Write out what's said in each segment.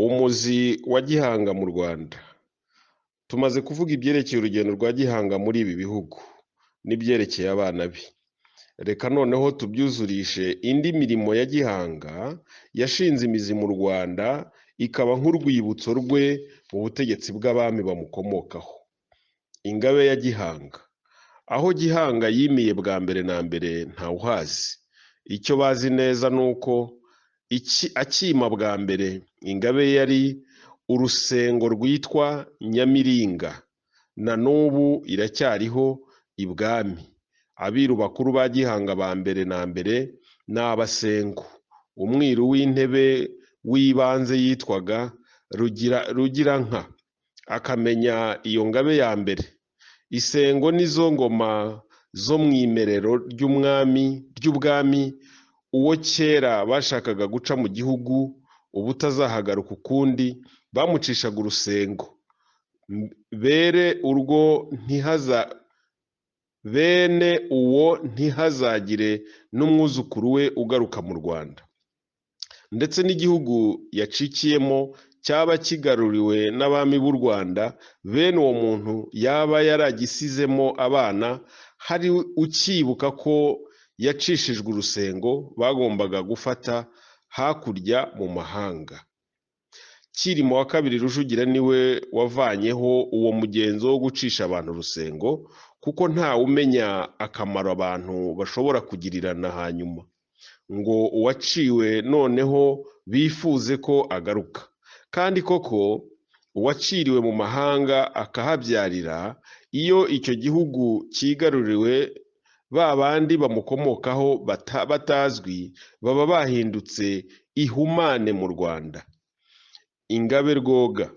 Umuzi wa Gihanga mu Rwanda. Tumaze kuvuga ibyerekeye urugendo rwa Gihanga muri ibi bihugu n'ibyerekeye abana be. Reka noneho tubyuzurishe indi mirimo ya Gihanga yashinze imizi mu Rwanda, ikaba nk'urwibutso rwe mu butegetsi bw'abami bamukomokaho. Ingabe ya Gihanga. Aho Gihanga yimiye bwa mbere na mbere ntawuhazi. Icyo bazi neza ni uko akima bwa mbere ingabe yari urusengo rwitwa Nyamiringa, na n'ubu iracyariho ibwami. Abiru bakuru ba Gihanga ba mbere na mbere ni Abasengo. Umwiru w'intebe w'ibanze yitwaga Rugiranka, akamenya iyo ngabe ya mbere. Isengo nizo ngoma zo mu imerero ry'ubwami, uwo kera bashakaga guca mu gihugu ubutazahagaruka ukundi, bamucishaga urusengo. Bene uwo ntihazagire n'umwuzukuru we ugaruka mu Rwanda. Ndetse n'igihugu yacikiyemo cyaba kigaruriwe n'abami b'u Rwanda, bene uwo muntu yaba yaragisizemo abana, hari ukibuka ko yacishijwe urusengo bagombaga gufata hakurya mu mahanga. Cyilima wa kabiri Rujugira niwe wavanyeho uwo mugenzo wo gucisha abantu urusengo, kuko ntawe umenya akamaro abantu bashobora kugirirana hanyuma, ngo uwaciwe noneho bifuze ko agaruka. Kandi koko uwaciriwe mu mahanga akahabyarira, iyo icyo gihugu cyigaruriwe ba bandi bamukomokaho batazwi, baba bahindutse ihumane mu Rwanda. Ingabe Rwoga.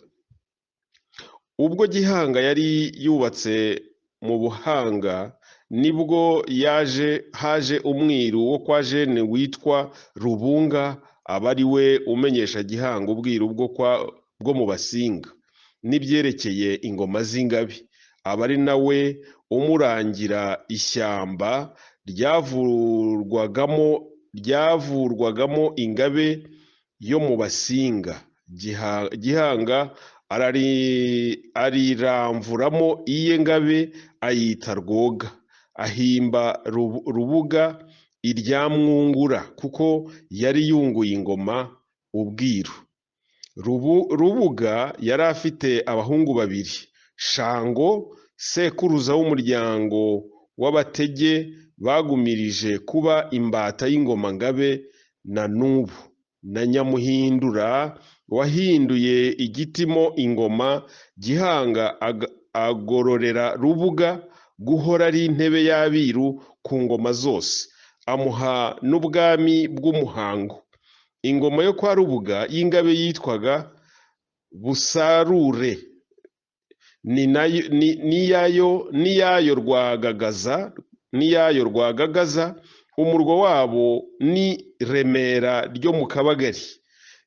Ubwo Gihanga yari yubatse mu Buhanga, nibwo haje umwiru wo kwa Jene witwa Rubunga, aba ari we umenyesha Gihanga ubwiru bwo mu Basinga n'ibyerekeye ingoma z'ingabe, aba ari nawe umurangira ishyamba ryavurwagamo ingabe yo mu Basinga. Gihanga ariramvuramo iye ngabe ayita Rwoga, ahimba Rubuga irya Mwungura kuko yari yunguye ingoma ubwiru. Rubuga yari afite abahungu babiri, Shango sekuruza w'umuryango w'Abatege bagumirije kuba imbata y'ingoma ngabe na n'ubu, na Nyamuhindura wahinduye igitimo ingoma. Gihanga agororera Rubuga guhora ari intebe y'abiru ku ngoma zose, amuha n'ubwami bw'umuhango. Ingoma yo kwa Rubuga y'ingabe yitwaga Busarure, n'iyayo Rwagagaza. Umurwa wabo ni Remera ryo mu Kabagari.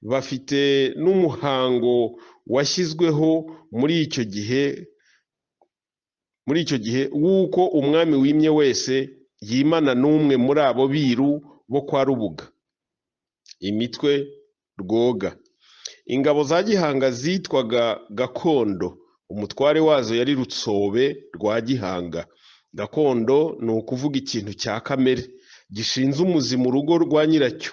Bafite n'umuhango washyizweho muri icyo gihe w'uko umwami wimye wese yimana n'umwe muri abo biru bo kwa Rubuga. Imitwe Rwoga. Ingabo za Gihanga zitwaga Gakondo, umutware wazo yari Rutsobe rwa Gihanga. Gakondo ni ukuvuga ikintu cya kamere gishinze umuzi mu rugo rwa nyiracyo.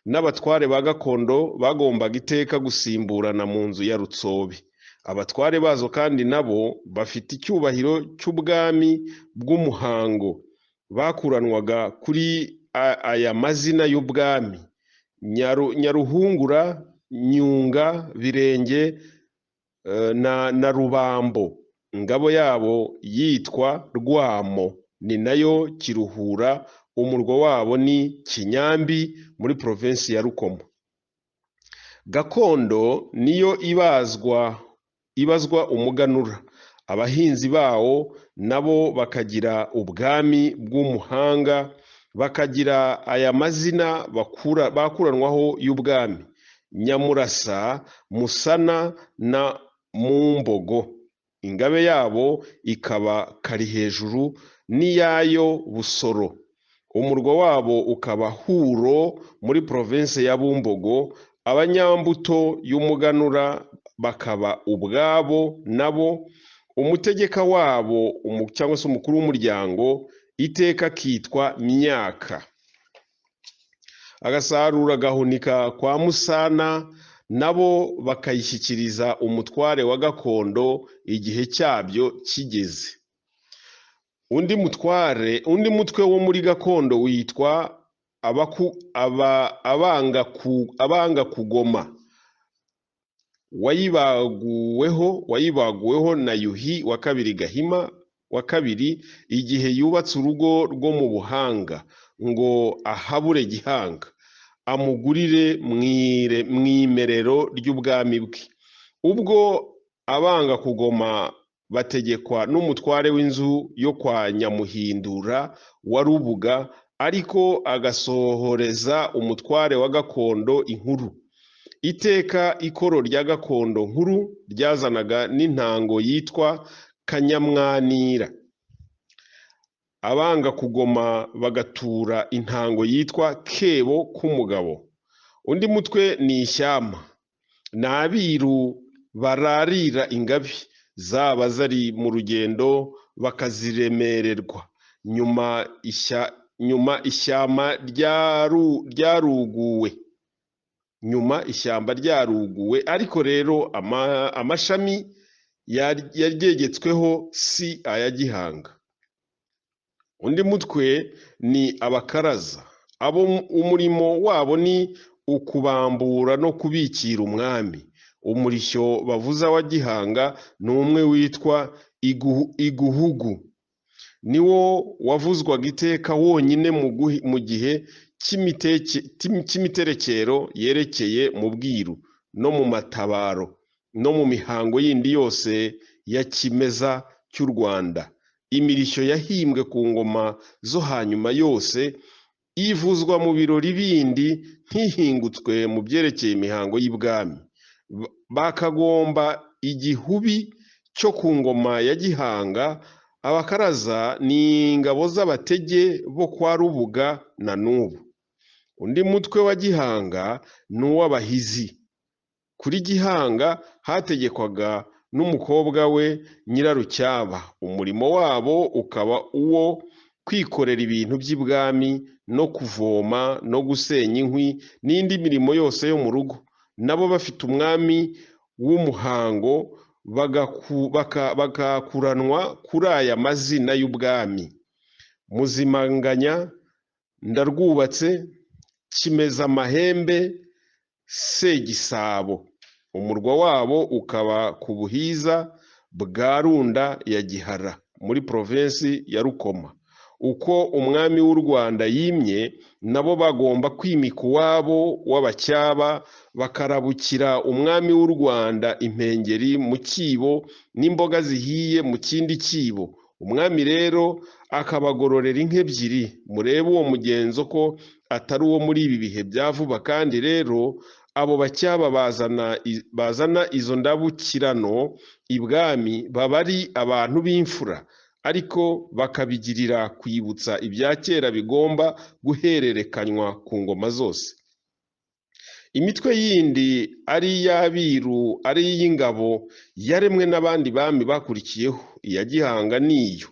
N'abatware ba gakondo bagombaga iteka gusimburana mu nzu ya Rutsobe. Abatware bazo kandi nabo bafite icyubahiro cy'ubwami bw'umuhango, bakuranwaga kuri aya mazina y'ubwami: Nyaruhungura, Nyunga, Birenge na Rubambo. Ingabo yabo yitwa Rwamo, ni nayo Kiruhura. Umurwa wabo ni Kinyambi muri provinsi ya Rukomo. Gakondo niyo ibazwa umuganura. Abahinzi bawo nabo bakagira ubwami bw'umuhanga, bakagira aya mazina bakuranwaho y'ubwami: Nyamurasa, Musana na Mumbogo. Ingabe yabo ikaba Karihejuru n'iyayo Busoro. Umurwa wabo ukaba Huro muri provinsi ya Bumbogo. Abanyambuto y'umuganura bakaba ubwabo nabo, umutegeka wabo cyangwa se umukuru w'umuryango iteka akitwa Myaka. Agasarura gahunika kwa Musana, nabo bakayishyikiriza umutware wa gakondo igihe cyabyo kigeze. Undi mutware, undi mutwe wo muri gakondo witwa abanga kugoma, wayibaguweho na Yuhi wa kabiri Gahima wa kabiri igihe yubatse urugo rwo mu Buhanga ngo ahabure Gihanga amugurire mwimerero ry'ubwami bwe. Ubwo abanga kugoma bategekwa n'umutware w'inzu yo kwa Nyamuhindura wa Rubuga, ariko agasohoreza umutware wa gakondo inkuru. Iteka ikoro rya gakondo nkuru ryazanaga n'intango yitwa Kanyamwanira. Abanga kugoma bagatura intango yitwa Kebo k'umugabo. Undi mutwe ni Ishyama, ni abiru bararira ingabi zaba zari mu rugendo bakaziremererwa. Nyuma ishyamba ryaruguwe, nyuma ishyamba ryaruguwe, ariko rero amashami yaryegetsweho si aya Gihanga. Undi mutwe ni Abakaraza, abo umurimo wabo ni ukubambura no kubikira umwami. Umurishyo bavuza wa Gihanga ni umwe witwa Iguhugu, niwo wavuzwaga iteka wonyine mu gihe cy'imiterekero yerekeye mu bwiru no mu matabaro no mu mihango yindi yose ya kimeza cy'u Rwanda. Imirishyo yahimbwe ku ngoma zo hanyuma yose ivuzwa mu birori bindi ntihingutswe mu byerekeye imihango y'ibwami. Bakagomba igihubi cyo ku ngoma ya Gihanga. Abakaraza ni ingabo z'abatege bo kwa Rubuga na n'ubu. Undi mutwe wa Gihanga ni uw'Abahizi. Kuri Gihanga hategekwaga n'umukobwa we Nyirarucyaba. Umurimo wabo ukaba uwo kwikorera ibintu by'ibwami no kuvoma no gusenya inkwi n'indi mirimo yose yo mu rugo. Nabo bafite umwami w'umuhango bakakuranwa kuri aya mazina y'ubwami: Muzimanganya, Ndarwubatse, Kimeza amahembe, Segisabo. Umurwa wabo ukaba ku Buhiza bwa Runda ya Gihara muri provinsi ya Rukoma. Uko umwami w'u Rwanda yimye, nabo bagomba kwimika uwabo w'Abacyaba, bakarabukira umwami w'u Rwanda impengeri mu cyibo n'imboga zihiye mu kindi cyibo. Umwami rero akabagororera inka ebyiri. Murebe uwo mugenzo ko atari uwo muri ibi bihe bya vuba. Kandi rero abo Bacyaba bazana izo ndabukirano ibwami baba ari abantu b'imfura, ariko bakabigirira kwibutsa ibya kera bigomba guhererekanywa ku ngoma zose. Imitwe yindi ari iy'abiru ari iy'ingabo yaremwe n'abandi bami bakurikiyeho. Iya Gihanga niyo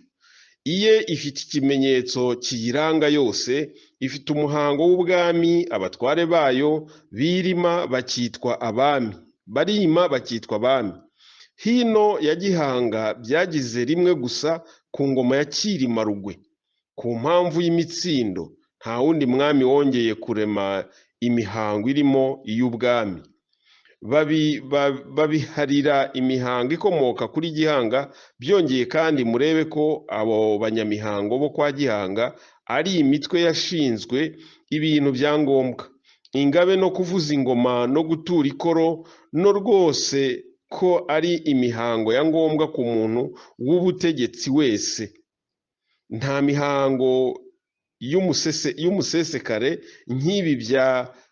iye ifite ikimenyetso kiyiranga yose, ifite umuhango w'ubwami, abatware bayo birima bakitwa abami, barima bakitwa abami. Hino ya Gihanga byagize rimwe gusa ku ngoma ya Cyilima Rugwe, ku mpamvu y'imitsindo. Nta wundi mwami wongeye kurema imihango irimo iy'ubwami. Babiharira imihango ikomoka kuri Gihanga. Byongeye kandi murebe ko abo banyamihango bo kwa Gihanga ari imitwe yashinzwe ibintu bya ngombwa, ingabe no kuvuza ingoma no gutura ikoro, no rwose ko ari imihango ya ngombwa ku muntu w'ubutegetsi wese. Nta mihango y'umusesekare nk'ibi bya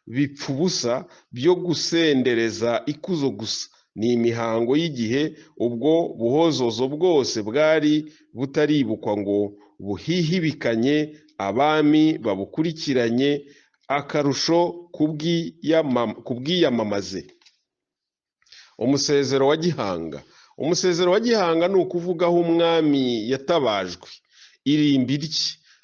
bipfubusa byo gusendereza ikuzo gusa. Ni imihango y'igihe ubwo buhozozo bwose bwari butaribukwa ngo buhihibikanye, abami babukurikiranye Akarusho ku bwiyamamaze. Umusezero wa Gihanga. Umusezero wa Gihanga ni ukuvuga aho umwami yatabajwe, irimbi rye,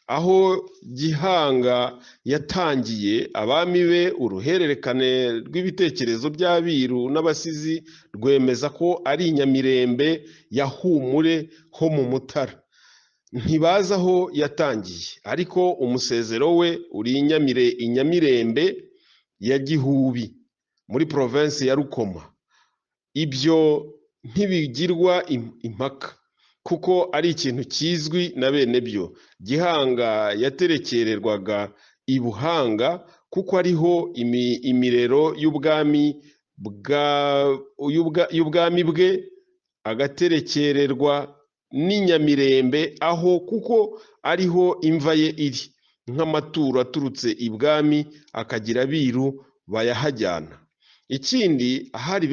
aho Gihanga yatangiye abami be. Uruhererekane rw'ibitekerezo by'abiru n'abasizi rwemeza ko ari i Nyamirembe ya Humure ho mu Mutara. Ntibazi aho yatangiye, ariko umusezero we uri i Nyamirembe ya Gihubi muri provinsi ya Rukoma. Ibyo ntibigirwa impaka kuko ari ikintu kizwi na bene byo. Gihanga yaterekererwaga i Buhanga kuko ariho imirero y'ubwami bwe, agaterekererwa n'i Nyamirembe aho kuko ariho imva ye iri, nk'amaturo aturutse ibwami akagira abiru bayahajyana. Ikindi hari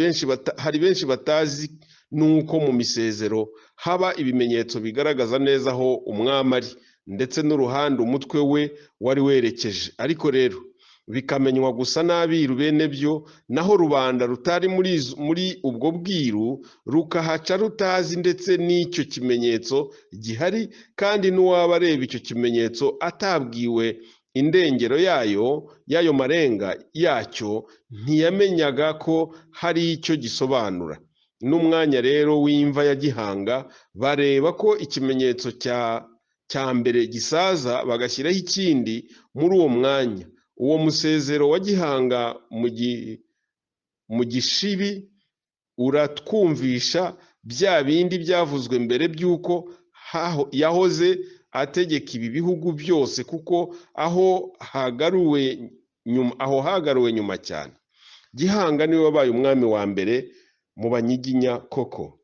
benshi batazi nuko mu misezero haba ibimenyetso bigaragaza neza aho umwami ari, ndetse n'uruhande umutwe we wari werekeje. Ariko rero bikamenywa gusa n'abiru bene byo, naho rubanda rutari muri ubwo bwiru rukahaca rutazi ndetse n'icyo kimenyetso gihari, kandi n'uwaba areba icyo kimenyetso atabwiwe indengero yayo y'ayo marenga yacyo, ntiyamenyaga ko hari icyo gisobanura. N'umwanya rero w'imva ya Gihanga bareba ko ikimenyetso cya mbere gisaza, bagashyiraho ikindi muri uwo mwanya. Uwo musezero wa Gihanga mu Gishibi uratwumvisha bya bindi byavuzwe mbere by'uko yahoze ategeka ibi bihugu byose, kuko aho hagaruwe nyuma cyane. Gihanga niwe wabaye umwami wa mbere mu Banyiginya koko.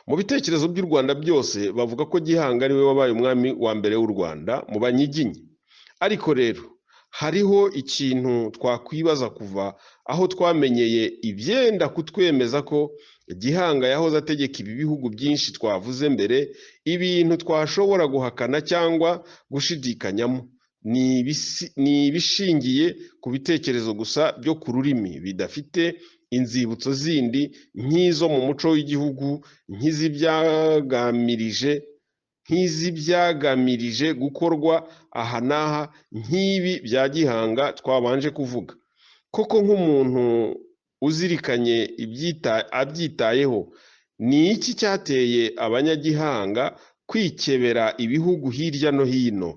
Mu bitekerezo by'u Rwanda byose bavuga ko Gihanga niwe wabaye umwami wa mbere w'u Rwanda mu Banyiginya. Ariko rero hariho ikintu twakwibaza kuva aho twamenyeye ibyenda kutwemeza ko Gihanga yahoze ategeka ibi bihugu byinshi twavuze mbere. Ibintu twashobora guhakana cyangwa gushidikanyamo ni ibishingiye ku bitekerezo gusa byo ku rurimi, bidafite inzibutso zindi nk'izo mu muco w'igihugu, nk'iz'ibyagamirije gukorwa aha n'aha, nk'ibi bya Gihanga twabanje kuvuga. Koko nk'umuntu uzirikanye abyitayeho, ni iki cyateye abanyagihanga kwikebera ibihugu hirya no hino,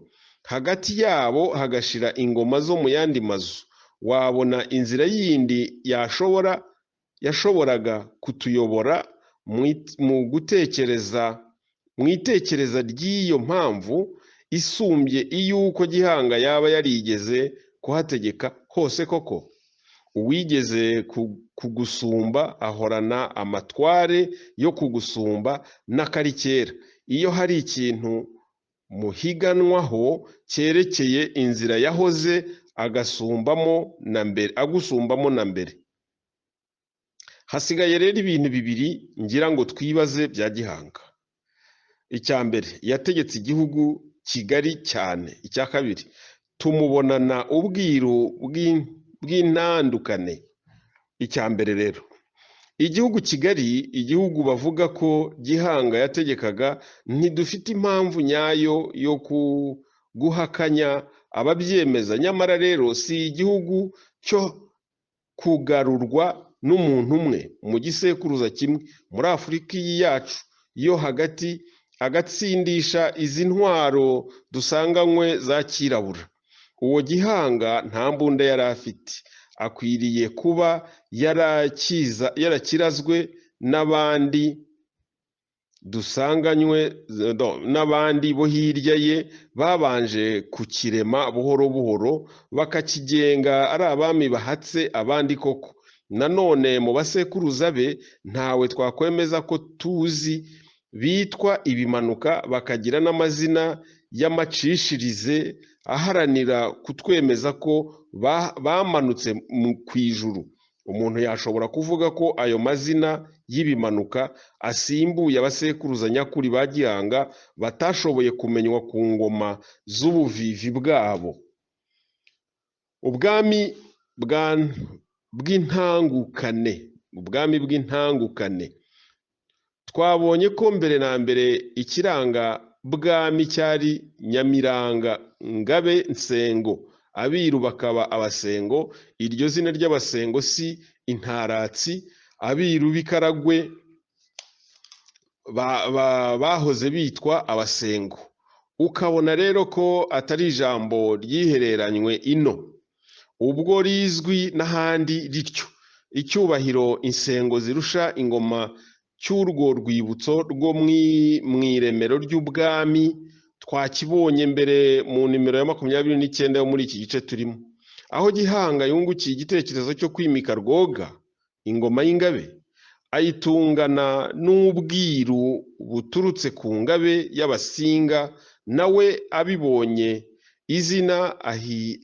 hagati yabo hagashira ingoma zo mu yandi mazu? Wabona inzira yindi yashoboraga kutuyobora mu gutekereza mu itekereza ry'iyo mpamvu isumbye iy'uko Gihanga yaba yarigeze kuhategeka hose koko? Uwigeze kugusumba ahorana amatware yo kugusumba n'akari kera. Iyo hari ikintu muhiganwaho cyerekeye inzira yahoze agasumbamo na mbere, agusumbamo na mbere. Hasigaye rero ibintu bibiri ngira ngo twibaze bya Gihanga. Icya mbere, yategetse igihugu kigari cyane. Icya kabiri, tumubonana ubwiru bw'intandukane. Icya mbere rero, igihugu kigari, igihugu bavuga ko Gihanga yategekaga, ntidufite impamvu nyayo yo guhakanya ababyemeza. Nyamara rero si igihugu cyo kugarurwa n'umuntu umwe mu gisekuruza kimwe muri Afurika iyi yacu yo hagati, agatsindisha izi ntwaro dusanganywe za kirabura. Uwo Gihanga nta mbunda yari afite, akwiriye kuba yarakirazwe n'abandi dusanganywe n'abandi bo hirya ye babanje kukirema buhoro buhoro, bakakigenga ari abami bahatse abandi koko. Nanone mu basekuruza be ntawe twakwemeza ko tuzi bitwa ibimanuka, bakagira n'amazina y'amacishirize aharanira kutwemeza ko bamanutse ku ijuru. Umuntu yashobora kuvuga ko ayo mazina y'ibimanuka asimbuye abasekuruza nyakuri ba Gihanga batashoboye kumenywa ku ngoma z'ubuvivi bwabo. Ubwami bw'intangukane, ubwami bw'intangukane. Twabonye ko mbere na mbere ikiranga bwami cyari Nyamiranga Ngabe Nsengo, abiru bakaba Abasengo. Iryo zina ry'Abasengo si intaratsi, abiru b'ikaragwe bahoze bitwa Abasengo. Ukabona rero ko atari ijambo ryihereranywe ino, ubwo rizwi n'ahandi rityo. Icyubahiro insengo zirusha ingoma cy'urwo rwibutso rwo mu iremero ry'ubwami twakibonye mbere mu nimero ya 29 yo muri iki gice turimo, aho Gihanga yungukiye igitekerezo cyo kwimika Rwoga ingoma y'ingabe, ayitungana n'ubwiru buturutse ku ngabe y'Abasinga. Nawe abibonye izina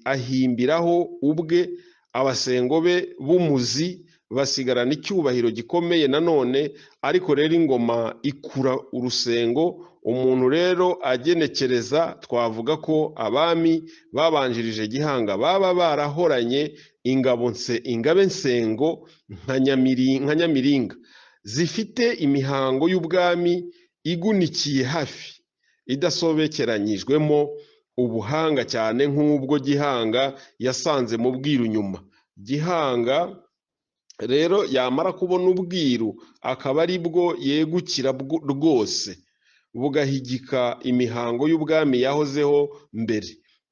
ahimbiraho ubwe, Abasengo be b'umuzi basigarana icyubahiro gikomeye nanone. Ariko rero ingoma ikura urusengo, umuntu rero agenekereza twavuga ko abami babanjirije Gihanga baba barahoranye ingabe nsengo nka Nyamiringa, zifite imihango y'ubwami igunikiye hafi, idasobekeranyijwemo ubuhanga cyane nk'ubwo Gihanga yasanze mu bwiru nyuma. Gihanga rero yamara kubona ubwiru akaba ari bwo yegukira rwose, bugahigika imihango y'ubwami yahozeho mbere.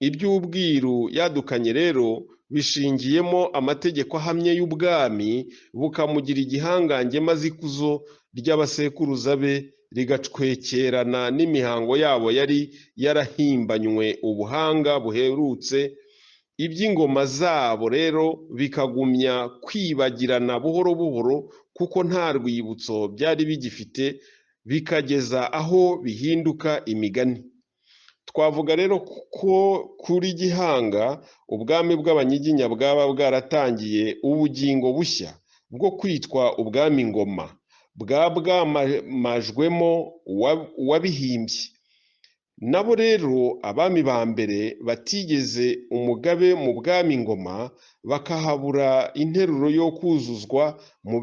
Iby'ubwiru yadukanye rero bishingiyemo amategeko ahamye y'ubwami, bukamugira igihangange, maze ikuzo ry'abasekuruza be rigacwekerana n'imihango yabo yari yarahimbanywe ubuhanga buherutse. Iby'ingoma zabo rero bikagumya kwibagirana buhoro buhoro, kuko nta rwibutso byari bigifite, bikageza aho bihinduka imigani. Twavuga rero ko kuri Gihanga ubwami bw'Abanyiginya bwaba bwaratangiye ubugingo bushya bwo kwitwa ubwami ngoma, bwamamajwemo uwabihimbye. Nabo rero abami ba mbere batigeze umugabe mu bwami ngoma, bakahabura interuro yo kuzuzwa mu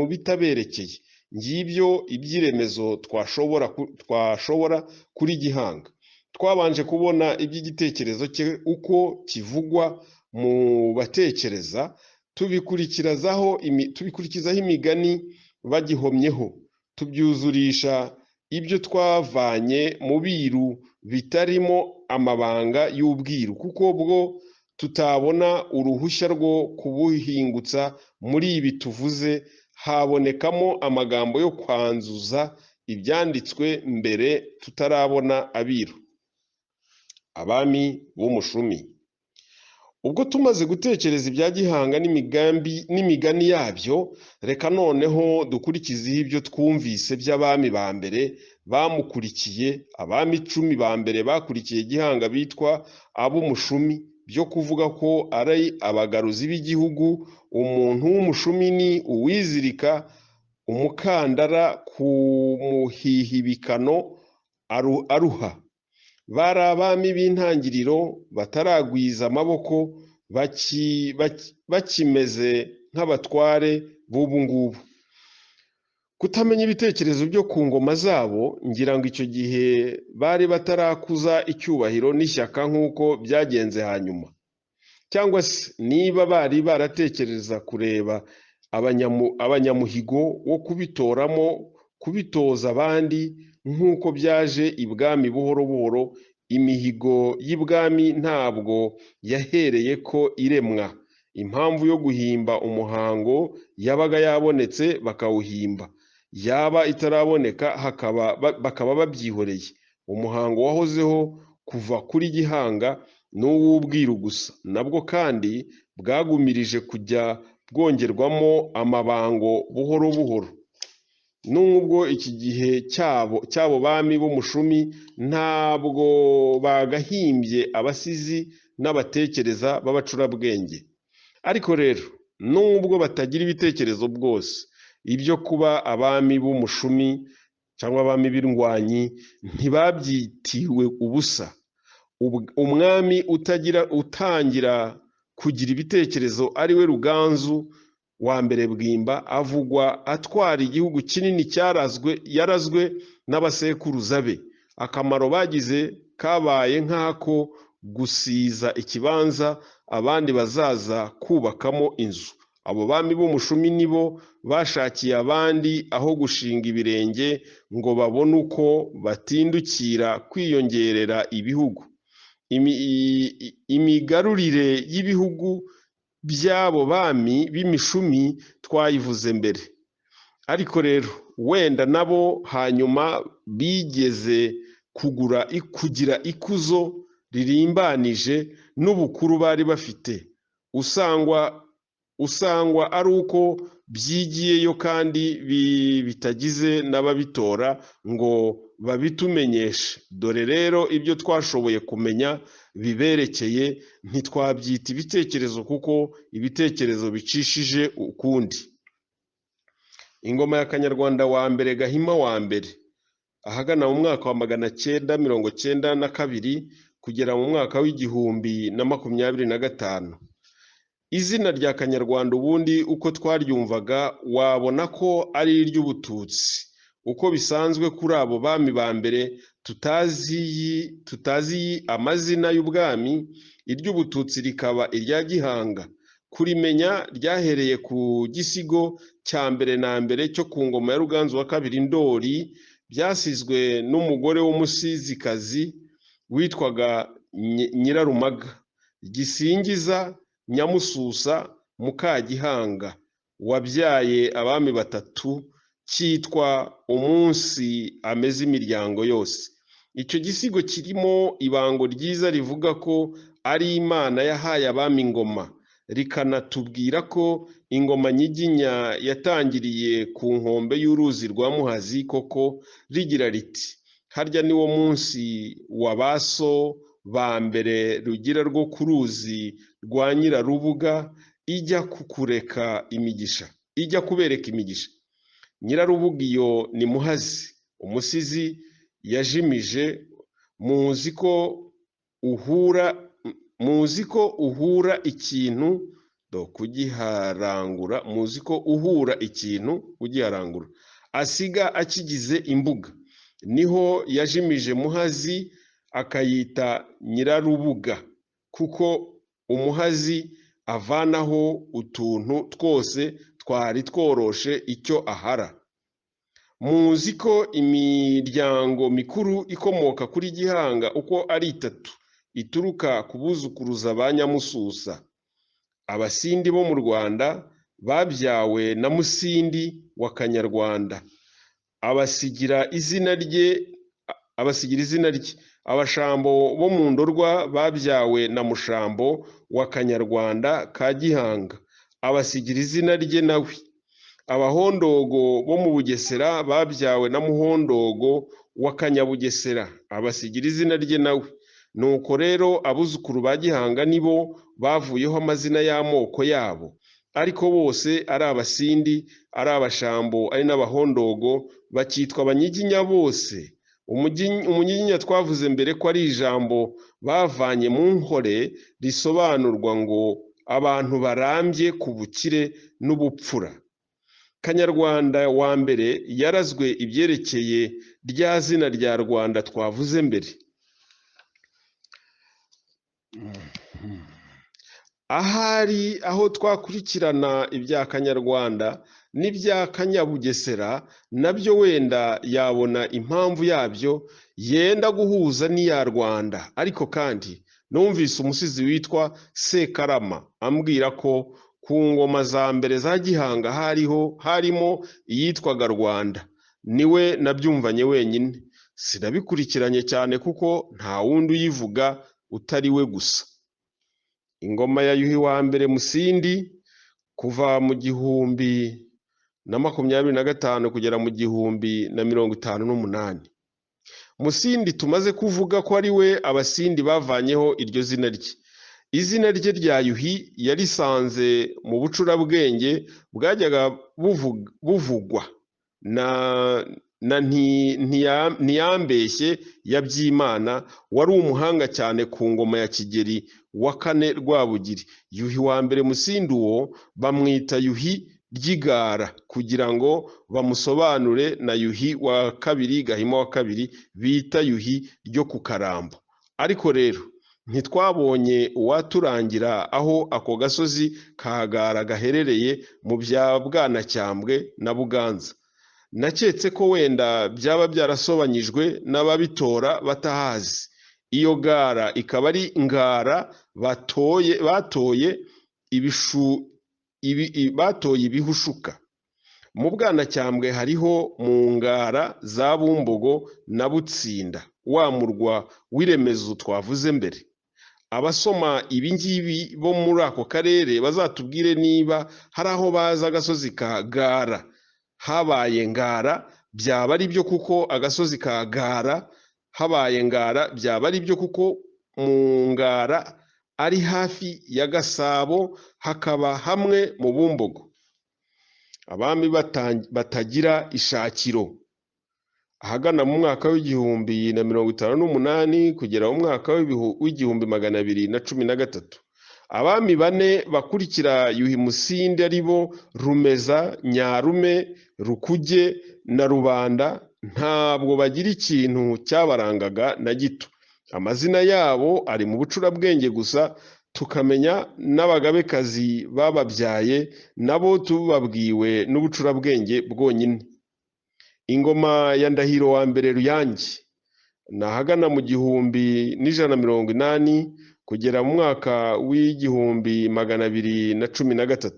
bitaberekeye. Ngibyo iby'iremezo twashobora kuri Gihanga. Twabanje kubona iby'igitekerezo cye uko kivugwa mu batekereza, tubikurikizaho imigani bagihomyeho, tubyuzurisha ibyo twavanye mu biru bitarimo amabanga y'ubwiru, kuko bwo tutabona uruhushya rwo kubuhingutsa. Muri ibi tuvuze habonekamo amagambo yo kwanzuza ibyanditswe mbere tutarabona abiru. Abami b'umushumi. Ubwo tumaze gutekereza ibya Gihanga n'imigani yabyo, reka noneho dukurikizeho ibyo twumvise by'abami ba mbere bamukurikiye. Abami 10 ba mbere bakurikiye Gihanga bitwa ab'umushumi, byo kuvuga ko ari abagaruzi b'igihugu. Umuntu w'umushumi ni uwizirika umukandara ku muhihibikano aruha. Bari abami b'intangiriro bataragwiza amaboko, bakimeze nk'abatware b'ubu ngubu. Kutamenya ibitekerezo byo ku ngoma zabo, ngira ngo icyo gihe bari batarakuza icyubahiro n'ishyaka nk'uko byagenze hanyuma, cyangwa se niba bari baratekereza kureba abanyamuhigo wo kubitoramo, kubitoza abandi nk'uko byaje ibwami buhoro buhoro. Imihigo y'ibwami ntabwo yahereye ko iremwa. Impamvu yo guhimba umuhango yabaga yabonetse bakawuhimba, yaba itaraboneka bakaba babyihoreye. Umuhango wahozeho kuva kuri Gihanga n'uw'ubwiru gusa, nabwo kandi bwagumirije kujya bwongerwamo amabango buhoro buhoro. Nubwo iki gihe cyabo bami b'umushumi ntabwo bagahimbye abasizi n'abatekereza b'abacurabwenge. Ariko rero nubwo batagira ibitekerezo bwose, ibyo kuba abami b'umushumi cyangwa abami b'indwanyi ntibabyitiwe ubusa. Umwami utangira kugira ibitekerezo ari we Ruganzu wa mbere Bwimba, avugwa atwara igihugu kinini yarazwe n'abasekuruza be. Akamaro bagize kabaye nk'ako gusiza ikibanza abandi bazaza kubakamo inzu. Abo bami b'Umushumi nibo bashakiye abandi aho gushinga ibirenge ngo babone uko batindukira kwiyongerera ibihugu. Imigarurire y'ibihugu by'abo bami b'Imishumi twayivuze mbere. Ariko rero wenda nabo hanyuma bigeze kugira ikuzo ririmbanije n'ubukuru bari bafite, usangwa ari uko byigiyeyo kandi bitagize n'ababitora ngo babitumenyeshe. Dore rero ibyo twashoboye kumenya biberekeye, ntitwabyita ibitekerezo kuko ibitekerezo bicishije ukundi. Ingoma ya Kanyarwanda wa mbere Gahima wa mbere, ahagana mu mwaka wa 992 kugera mu mwaka w'1025. Izina rya Kanyarwanda ubundi uko twaryumvaga wabona ko ari iry'Ubututsi, uko bisanzwe kuri abo bami ba mbere tutazi amazina y'ubwami, iry'Ubututsi rikaba irya Gihanga. Kurimenya ryahereye ku gisigo cya mbere na mbere cyo ku ngoma ya Ruganzu wa kabiri Ndori, byasizwe n'umugore w'umusizikazi witwaga Nyirarumaga, gisingiza Nyamususa Mukagihanga wabyaye abami batatu, cyitwa Umunsi ameze imiryango yose. Icyo gisigo kirimo ibango ryiza rivuga ko ari Imana yahaye abami ingoma, rikanatubwira ko ingoma nyiginya yatangiriye ku nkombe y'uruzi rwa Muhazi koko, rigira riti: harya niwo munsi wa baso ba mbere rugira rwo ku ruzi rwa Nyirarubuga ijya kukureka imigisha, ijya kubereka imigisha. Nyirarubuga iyo ni Muhazi, umusizi yajimije. Muzi ko uhura ikintu do kugiharangura, muzi ko uhura ikintu kugiharangura asiga akigize imbuga. Niho yajimije Muhazi akayita Nyirarubuga, kuko umuhazi avanaho utuntu twose twari tworoshe icyo ahara. Muzi ko imiryango mikuru ikomoka kuri Gihanga uko ari itatu ituruka ku buzukuruza ba Nyamususa. Abasindi bo mu Rwanda babyawe na Musindi wa Kanyarwanda, abasigira izina rye. Abashambo bo mu Ndorwa babyawe na Mushambo wa Kanyarwanda ka Gihanga, abasigira izina rye nawe. Abahondogo bo mu Bugesera babyawe na Muhondogo wa Kanyabugesera, abasigira izina rye nawe. Nuko rero abuzukuru ba Gihanga nibo bavuyeho amazina y'amoko yabo, ariko bose ari Abasindi, ari Abashambo, ari n'Abahondogo, bakitwa Abanyiginya bose. Umunyiginya twavuze mbere ko ari ijambo bavanye mu Nkore risobanurwa ngo abantu barambye ku bukire n'ubupfura. Kanyarwanda wa mbere yarazwe ibyerekeye rya zina rya Rwanda twavuze mbere. Ahari aho twakurikirana ibya Kanyarwanda n'ibya Kanyabugesera nabyo wenda yabona impamvu yabyo yenda guhuza n'iya Rwanda. Ariko kandi numvise umusizi witwa Sekarama ambwira ko ku ngoma za mbere za Gihanga harimo iyitwaga Rwanda. Niwe nabyumvanye wenyine, sinabikurikiranye cyane kuko nta wundi uyivuga utari we gusa. Ingoma ya Yuhi wa mbere Musindi kuva mu 1025 kugera mu 1058. Musindi tumaze kuvuga ko ari we Abasindi bavanyeho iryo zina rye. Izina rye rya Yuhi yarisanze mu bucurabwenge bwajyaga buvugwa na na Ntiyambeshye ya Byimana wari umuhanga cyane ku ngoma ya Kigeli wa kane Rwabugiri. Yuhi wa mbere Musindi uwo bamwita Yuhi ry'Igara kugira ngo bamusobanure na Yuhi wa kabiri Gahima wa kabiri bita Yuhi ryo ku Karambo. Ariko rero ntitwabonye uwaturangira aho ako gasozi ka Gara gaherereye mu bya Bwanacyambwe na Buganza. Naketse ko wenda byaba byarasobanyijwe n'ababitora batahazi. Iyo Gara ikaba ari Ngara batoye ibihushuka. Mu Bwanacyambwe hariho mu Ngara za Bumbogo na Butsinda, wa murwa w'iremezo twavuze mbere. Abasoma ibi ngibi bo muri ako karere bazatubwire niba hari aho bazi agasozi ka Gara habaye Ngara, byaba ari byo kuko agasozi ka Gara habaye Ngara byaba ari byo kuko mu Ngara ari hafi ya Gasabo hakaba hamwe mu Bumbogo. Abami batagira ishakiro. Ahagana mu mwaka w'1058 kugera mu mwaka w'1213, abami bane bakurikira Yuhi Musindi ari bo Rumeza, Nyarume, Rukuge na Rubanda ntabwo bagira ikintu cyabarangaga na gito. Amazina yabo ari mu bucurabwenge gusa, tukamenya n'abagabekazi bababyaye nabo tubabwiwe n'ubucurabwenge bwonyine. Ingoma ya Ndahiro wa mbere Ruyange ni ahagana mu 1180 kugera mu mwaka w'1213.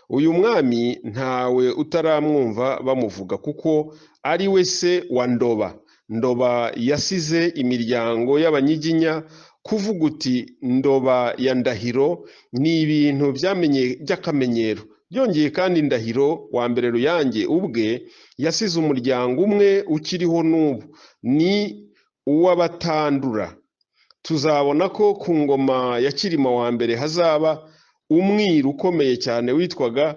Uyu mwami ntawe utaramwumva bamuvuga kuko ari we se wa Ndoba. Ndoba yasize imiryango y'Abanyiginya. Kuvuga uti Ndoba ya Ndahiro ni ibintu by'akamenyero. Byongeye kandi Ndahiro wa mbere Ruyange ubwe yasize umuryango umwe ukiriho n'ubu, ni uw'Abatandura. Tuzabona ko ku ngoma ya Cyilima wa mbere hazaba umwiru ukomeye cyane witwaga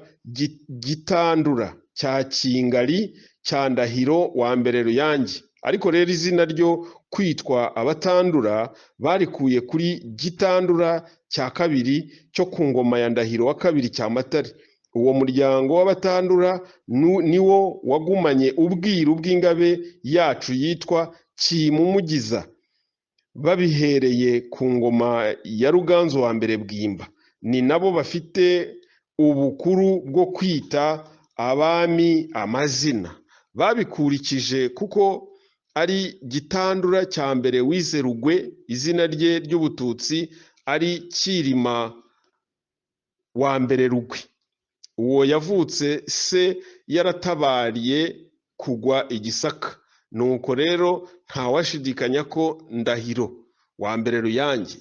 Gitandura cya Kingali cya Ndahiro wa mbere Ruyange. Ariko rero izina ryo kwitwa Abatandura barikuye kuri Gitandura cya kabiri cyo ku ngoma ya Ndahiro wa kabiri cya Matare. Uwo muryango w'Abatandura niwo wagumanye ubwiru bw'ingabe yacu yitwa Kimumugiza, babihereye ku ngoma ya Ruganzu wa mbere Bwimba. Ni nabo bafite ubukuru bwo kwita abami amazina. Babikurikije kuko ari Gitandura cya mbere wize Rugwe, izina rye ry'Ubututsi ari Cyilima wa mbere Rugwe. Uwo yavutse se yaratabariye kugwa i Gisaka. Nuko rero ntawashidikanya ko Ndahiro wa mbere Ruyange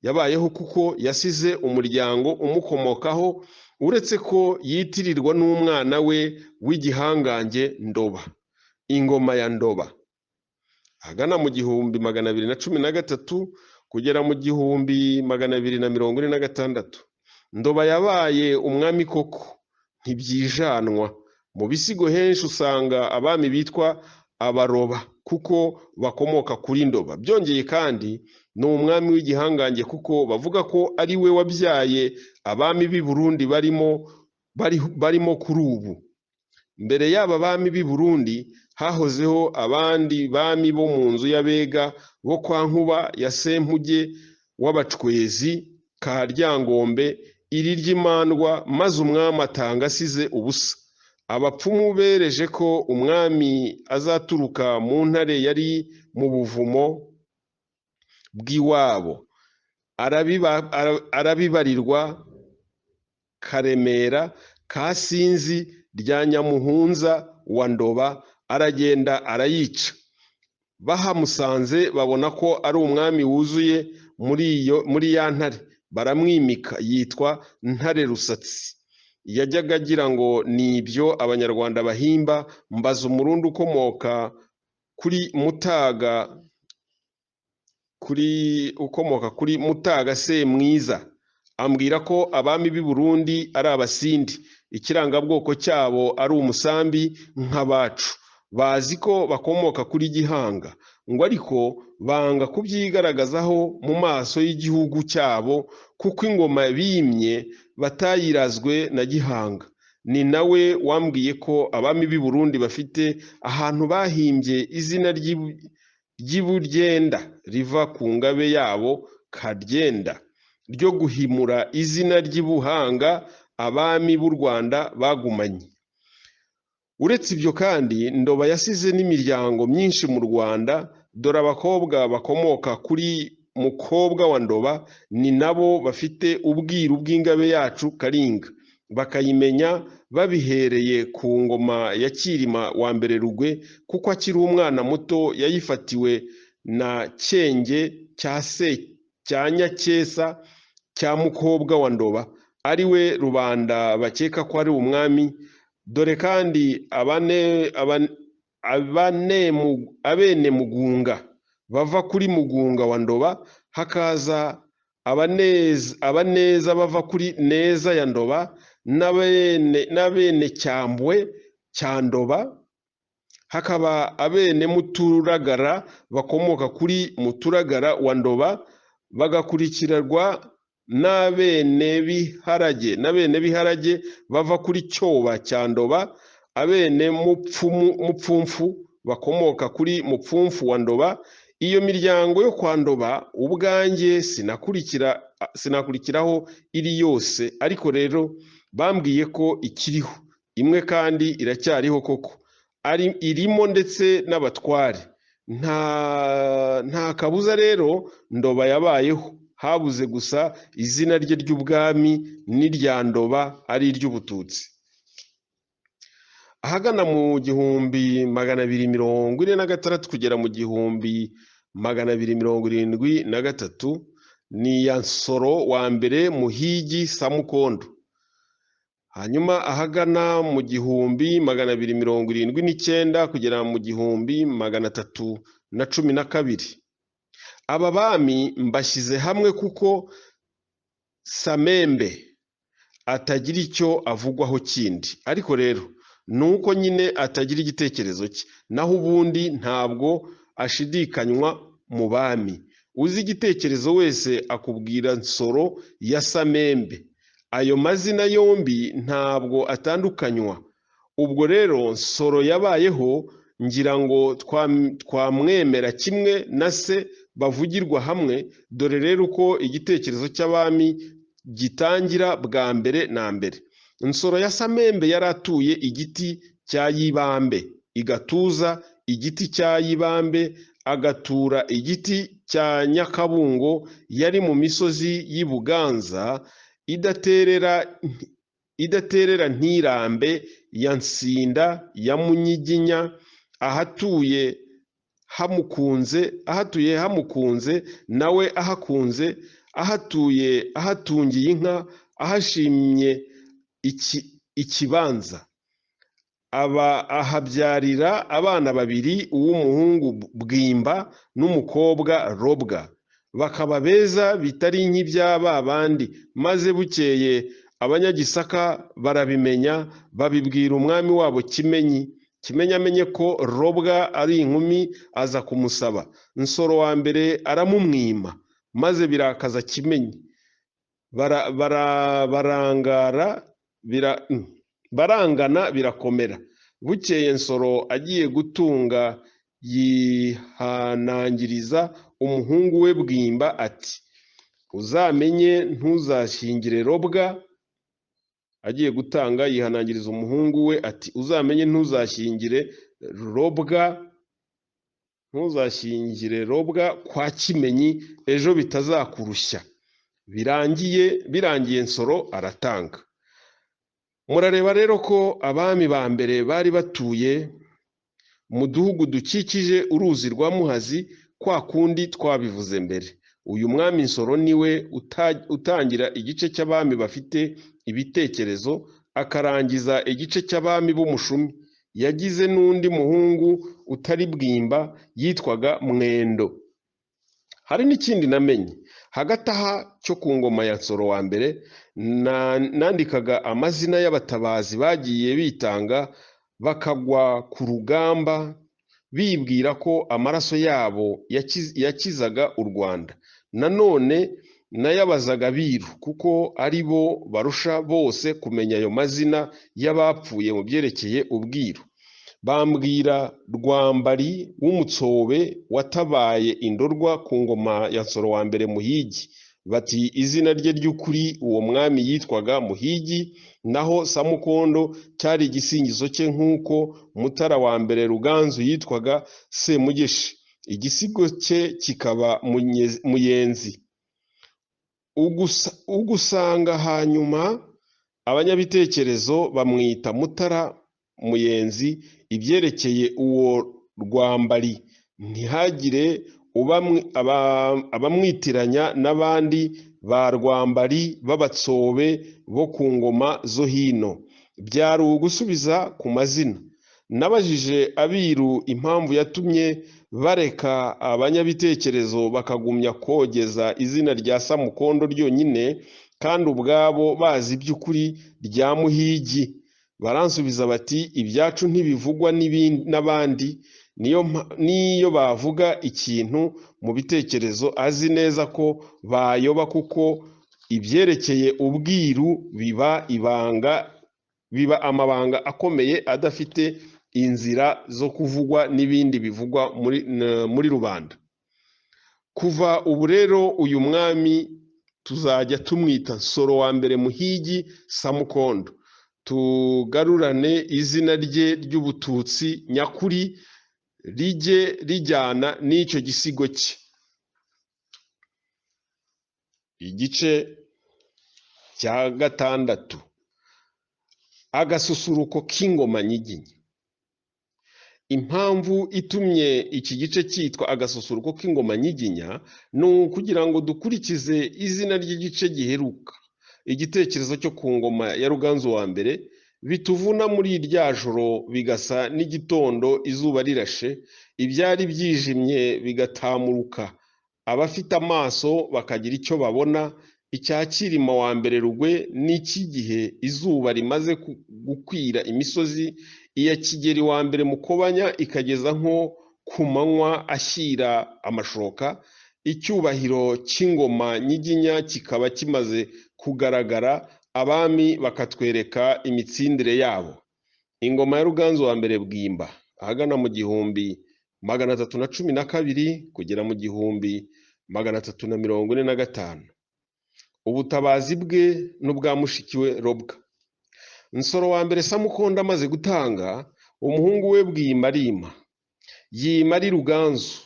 yabayeho kuko yasize umuryango umukomokaho, uretse ko yitirirwa n'umwana we w'igihangange Ndoba. Ingoma ya Ndoba ahagana mu 1213 kugera mu 1246. Ndoba yabaye umwami koko ntibyijanwa. Mu bisigo henshi usanga abami bitwa Abaroba kuko bakomoka kuri Ndoba. Byongeye kandi ni umwami w'igihangange kuko bavuga ko ari we wabyaye abami b'i Burundi barimo kuri ubu. Mbere y'aba bami b'i Burundi hahozeho abandi bami bo mu nzu y'Abega bo kwa Nkuba ya Sempuge w'Abacwezi ka Ryangombe iri ry'Imandwa, maze umwami atanga asize ubusa. Abapfumu bereje ko umwami azaturuka mu ntare yari mu buvumo bw'iwabo, arabibarirwa Karemera ka Sinzi rya Nyamuhunza wa Ndoba, aragenda arayica. Bahamusanze babona ko ari umwami wuzuye muri ya ntare, baramwimika yitwa Ntare Rusatsi. Yajyaga agira ngo ni ibyo Abanyarwanda bahimba. Mbaza Umurundi ukomoka kuri Mutaga Semwiza, ambwira ko abami b'i Burundi ari Abasindi. Ikirangabwoko cyabo ari umusambi nk'abacu. Bazi ko bakomoka kuri Gihanga, ngo ariko banga kubyigaragazaho mu maso y'igihugu cyabo, kuko ingoma bimye batayirazwe na Gihanga. Ni nawe wambwiye ko abami b'i Burundi bafite ahantu bahimbye izina ry'Iburyenda riva ku ngabe yabo Karyenda, ryo guhimura izina ry'Ibuhanga abami b'u Rwanda bagumanye. Uretse ibyo kandi, Ndoba yasize n'imiryango myinshi mu Rwanda. Dore abakobwa bakomoka kuri Mukobwa wa Ndoba ni nabo bafite ubwiru bw'ingabe yacu Karinga, bakayimenya babihereye ku ngoma ya Cyilima wa mbere Rugwe, kuko akiri umwana muto yayifatiwe na Cyenge cya se cya Nyacyesa cya Mukobwa wa Ndoba, ari we rubanda bakeka ko ari umwami. Dore kandi abene Mugunga bava kuri Mugunga wa Ndoba, hakaza abaneza bava kuri Neza ya Ndoba, n'abene Cyambwe cya Ndoba, hakaba abene Muturagara bakomoka kuri Muturagara wa Ndoba, bagakurikirwa n'abene Biharage bava kuri Cyoba cya Ndoba, abene Mupfumfu bakomoka kuri Mupfumfu wa Ndoba. Iyo miryango yo kwa Ndoba ubwanjye sinakurikiraho iri yose, ariko rero bambwiye ko ikiriho imwe kandi iracyariho koko, ari irimo ndetse n'abatware. Nta kabuza rero Ndoba yabayeho, habuze gusa izina rye ry'ubwami n'irya Ndoba ari iry'Ubututsi. Ahagana mu 1246 kugera mu 1273 ni ya Nsoro wa mbere Muhigi Samukondo. Hanyuma ahagana mu 1279 kugera mu 1312, aba bami mbashyize hamwe kuko Samembe atagira icyo avugwaho kindi, ariko rero nuko nyine atagira igitekerezo cye, naho ubundi ntabwo ashidikanywa mu bami. Uzi igitekerezo wese akubwira Nsoro ya Samembe. Ayo mazina yombi ntabwo atandukanywa. Ubwo rero Nsoro yabayeho, ngira ngo twamwemera kimwe na se bavugirwa hamwe. Dore rero uko igitekerezo cy'abami gitangira bwa mbere na mbere. Nsoro ya Samembe yari atuye igiti cya Yibambe igatuza igiti cya Yibambe, agatura igiti cya Nyakabungo yari mu misozi y'i Buganza idaterera Ntirambe ya Nsinda ya Munyiginya, ahatuye hamukunze nawe ahakunze, ahatuye ahatungiye inka, ahashimye ikibanza. Aba ahabyarira abana babiri, uw'umuhungu Bwimba n'umukobwa Robwa, bakaba beza bitari nk'ibya ba bandi. Maze bukeye Abanyagisaka barabimenya, babibwira umwami wabo Kimenyi. Kimenyi amenye ko Robwa ari inkumi, aza kumusaba. Nsoro wa mbere aramumwima, maze birakaza Kimenyi. Barangana birakomera. Bukeye Nsoro agiye gutunga yihanangiriza umuhungu we Bwimba ati: uzamenye ntuzashyingire Robwa. Agiye gutanga yihanangiriza umuhungu we ati: uzamenye ntuzashyingire Robwa kwa Kimenyi, ejo bitazakurushya. Birangiye Nsoro aratanga. Murareba rero ko abami ba mbere bari batuye mu duhugu dukikije uruzi rwa Muhazi, kwa kundi twabivuze mbere. Uyu mwami Nsoro niwe utangira igice cy'abami bafite ibitekerezo, akarangiza igice cy'abami b'Umushumi. Yagize n'undi muhungu utari Bwimba yitwaga Mwendo. Hari n'ikindi namenye, Hagati aha cyo ku ngoma ya Nsoro wa mbere nandikaga amazina y'abatabazi bagiye bitanga bakagwa ku rugamba bibwira ko amaraso yabo yakizaga u Rwanda. Nanone nayabazaga abiru kuko ari bo barusha bose kumenya ayo mazina y'abapfuye mu byerekeye ubwiru. Bambwira Rwambari w'Umutsobe watabaye Indorwa ku ngoma ya Nsoro wa mbere Muhigi, bati izina rye ry'ukuri uwo mwami yitwaga Muhigi, naho Samukondo cyari igisingizo cye nk'uko Mutara wa mbere Ruganzu yitwaga Semugeshi, igisigo cye kikaba Muyenzi. Ugusanga hanyuma abanyabitekerezo bamwita Mutara Muyenzi. Ibyerekeye uwo Rwambari ntihagire abamwitiranya n'abandi ba Rwambari b'Abatsobe bo ku ngoma zo hino. Byari ugusubiza ku mazina. Nabajije abiru impamvu yatumye bareka abanyabitekerezo bakagumya kogeza izina rya Samukondo ryonyine kandi ubwabo bazi iby'ukuri rya Muhigi. Baransubiza bati ibyacu ntibivugwa n'abandi, niyo bavuga ikintu mu bitekerezo azi neza ko bayoba, kuko ibyerekeye ubwiru biba ibanga, biba amabanga akomeye adafite inzira zo kuvugwa n'ibindi bivugwa muri rubanda. Kuva ubu rero uyu mwami tuzajya tumwita Nsoro wa mbere Muhigi Samukondo, tugarurane izina rye ry'ubututsi nyakuri rijye rijyana n'icyo gisigo cye. Igice cya gatandatu, agasusuruko k'ingoma nyiginya. Impamvu itumye iki gice cyitwa agasusuruko k'ingoma nyiginya ni ukugira ngo dukurikize izina ry'igice giheruka, igitekerezo cyo ku ngoma ya Ruganzu wa mbere, bituvuna muri irya joro bigasa n'igitondo izuba rirashe, ibyari byijimye bigatamuruka, abafite amaso bakagira icyo babona. Icya Cyilima wa mbere Rugwe n'icy'igihe izuba rimaze gukwira imisozi, iya Kigeli wa mbere Mukobanya ikageza nko ku manywa ashyira amashoka, icyubahiro cy'ingoma nyiginya kikaba kimaze kugaragara, abami bakatwereka imitsindire yabo. Ingoma ya Ruganzu wa mbere Bwimba ahagana mu 1312 kugera mu 1345. Ubutabazi bwe n'ubwa mushiki we Robwa. Nsoro wa mbere Samukondo amaze gutanga, umuhungu we Bwimba arima, yima ari Ruganzu.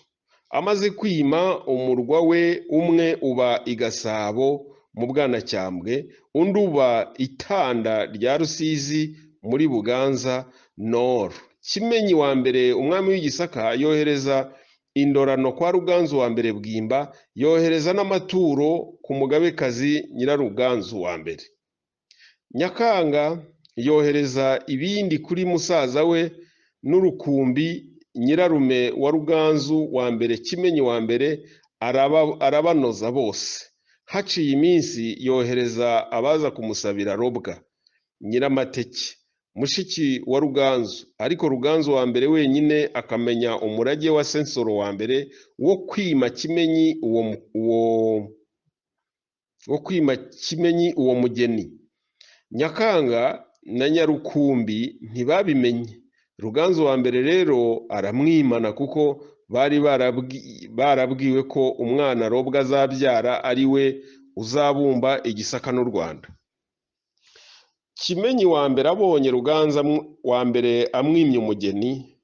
Amaze kwima, umurwa we umwe uba i Gasabo mu Bwanacyambwe, undi uba Itanda rya Rusizi muri Buganza Nord. Kimenyi wa mbere umwami w'Igisaka yohereza indorano kwa Ruganzu wa mbere Bwimba, yohereza n'amaturo ku mugabekazi Nyiraruganzu wa mbere. Nyakanga yohereza ibindi kuri musaza we n'Urukumbi nyirarume wa Ruganzu wa mbere Kimenyi wa mbere, arabanoza bose. Haciye iminsi yohereza abaza kumusabira Robwa Nyiramateke mushiki wa Ruganzu, ariko Ruganzu wa mbere wenyine akamenya umurage wa se Nsoro wa mbere wo kwima Kimenyi uwo mugeni. Nyakanga na Nyarukumbi ntibabimenye. Ruganzu wa mbere rero aramwimana, kuko bari barabwiwe ko umwana Robwa azabyara ari we uzabumba Igisaka n'u Rwanda. Kimenyi wa mbere abonye Ruganzu wa mbere amwimye umugeni,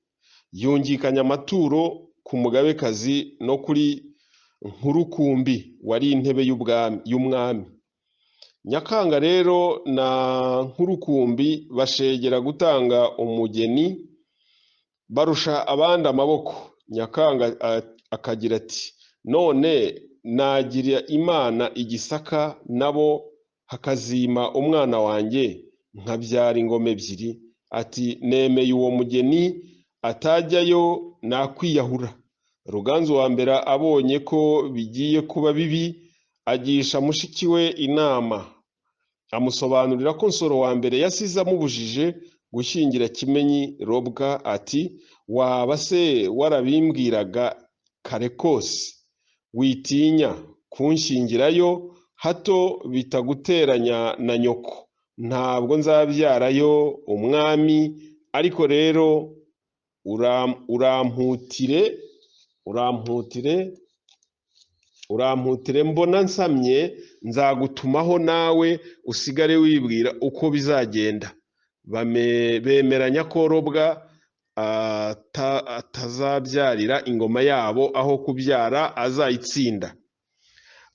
yungikanya amaturo ku mugabekazi no kuri Nkurukumbi wari intebe y'umwami. Nyakanga rero na Nkurukumbi bashegera gutanga umugeni, barusha abandi amaboko. Nyakanga akagira ati none nagira Imana Igisaka nabo hakazima umwana wanjye nkabyara ingoma ebyiri. Ati nemeye uwo mugeni, atajyayo nakwiyahura. Ruganzu wa mbere abonye ko bigiye kuba bibi, Agisha mushiki we inama, amusobanurira ko Nsoro wa mbere yasize amubujije gushyingira Kimenyi Robwa, ati waba se warabimbwiraga kare kose, witinya kunshyingirayo hato bitaguteranya na nyoko, ntabwo nzabyarayo umwami, ariko rero uramputire mbona nsamye, nzagutumaho nawe usigare wibwira uko bizagenda. Bemeranya ko Robwa atazabyarira ingoma yabo, aho kubyara azayitsinda.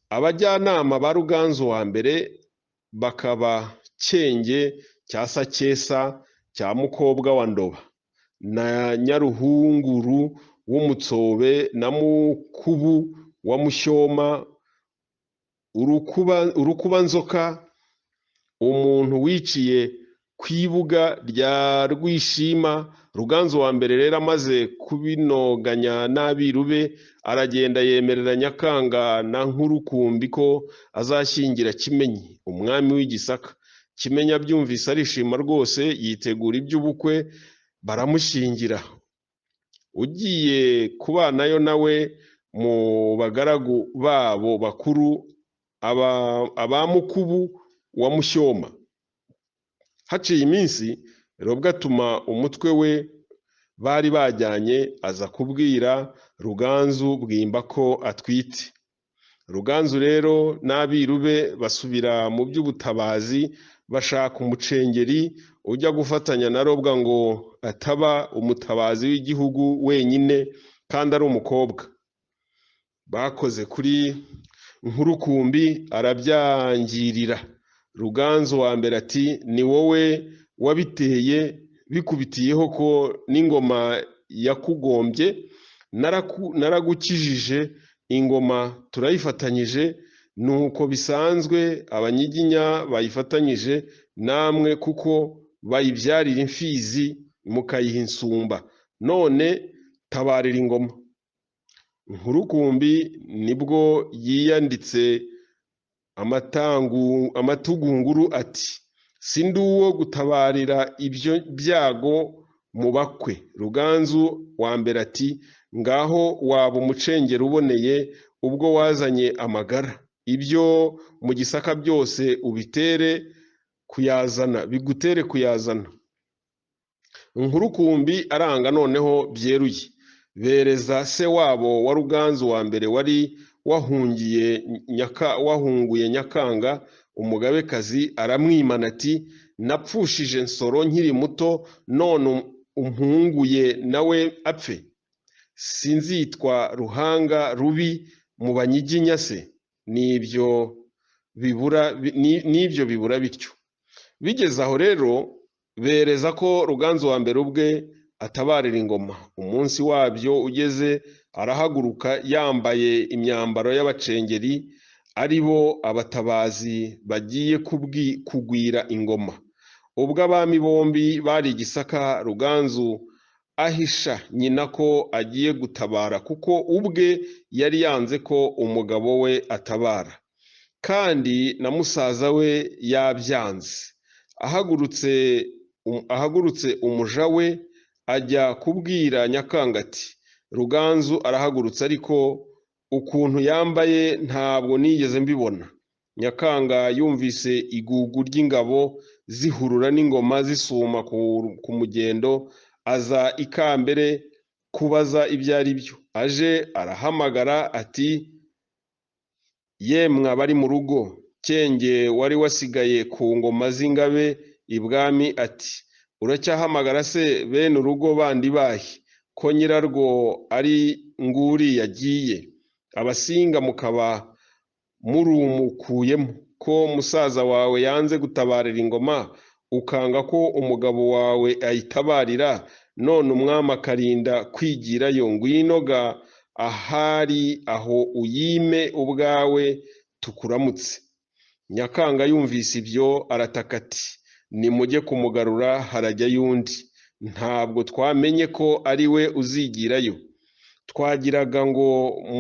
Abajyanama ba Ruganzu wa mbere bakaba Cyenge cya Sacyesa cya Mukobwa wa Ndoba na Nyaruhunguru w'Umutsobe na Mukubu wa Mushyoma, Urukubanzoka, umuntu wiciye ku ibuga rya Rwishima. Ruganzu wa mbere rero amaze kubinoganya n'abiru be, aragenda yemerera Nyakanga na Nkurukumbi ko azashyingira Kimenyi umwami w'Igisaka. Kimenyi abyumvise arishima rwose, yitegura iby'ubukwe, baramushyingira. Ugiye kubanayo nawe mu bagaragu babo bakuru aba Mukubu wa Mushyoma. Haciye iminsi Robwa atuma umutwe we bari bajyanye, aza kubwira Ruganzu Bwimba ko atwite. Ruganzu rero n'abiru be basubira mu by'ubutabazi, bashaka umucengeri ujya gufatanya na Robwa ngo ataba umutabazi w'igihugu wenyine kandi ari umukobwa. Bakoze kuri Nkurukumbi arabyangirira. Ruganzu wa mbere ati ni wowe wabiteye, bikubitiyeho ko n'ingoma yakugombye, naragukijije ingoma turayifatanyije, nuko bisanzwe abanyiginya bayifatanyije namwe, kuko bayibyarira imfizi mukayiha insumba, none tabarira ingoma. Nkurukumbi nibwo yiyanditse amatugunguru ati sindi uwo gutabarira ibyo byago mu bakwe. Ruganzu wa mbere ati ngaho waba umucengeri uboneye ubwo wazanye amagara, ibyo mu Gisaka byose ubitere kuyazana, bigutere kuyazana. Nkurukumbi aranga noneho byeruye, bereza se wabo wa Ruganzu wa mbere wari wahunguye Nyakanga umugabekazi, aramwimana ati napfushije Nsoro nkiri muto, none umpunguye nawe apfe, sinzitwa Ruhanga rubi mu banyiginya se? Nibyo bibura bityo. Bigeze aho rero bereza ko Ruganzu wa mbere ubwe atabarira ingoma. Umunsi wabyo ugeze arahaguruka yambaye imyambaro y'abacengeri, ari bo abatabazi bagiye kugwira ingoma. Ubwo abami bombi bari Gisaka, Ruganzu ahisha nyina ko agiye gutabara, kuko ubwe yari yanze ko umugabo we atabara, kandi na musaza we yabyanze. Ahagurutse umuja we ajya kubwira Nyakanga ati Ruganzu arahagurutse, ariko ukuntu yambaye ntabwo nigeze mbibona. Nyakanga yumvise igugu ry'ingabo zihurura n'ingoma zisuma ku mugendo, aza ikambere kubaza ibyo ari byo. Aje arahamagara ati yemwe abari mu rugo. Cyenge wari wasigaye ku ngoma z'ingabe ibwami ati uracyahamagara se bene urugo bandi bahe, ko nyirarwo ari nguri yagiye, abasinga mukaba murumukuyemo, ko musaza wawe yanze gutabarira ingoma, ukanga ko umugabo wawe ayitabarira, none umwami akarinda kwigirayo, ngwino ga ahari aho uyime ubwawe tukuramutse. Nyakanga yumvise ibyo arataka ati nimujye kumugarura harajyayo undi, ntabwo twamenye ko ari we uzigirayo, twagiraga ngo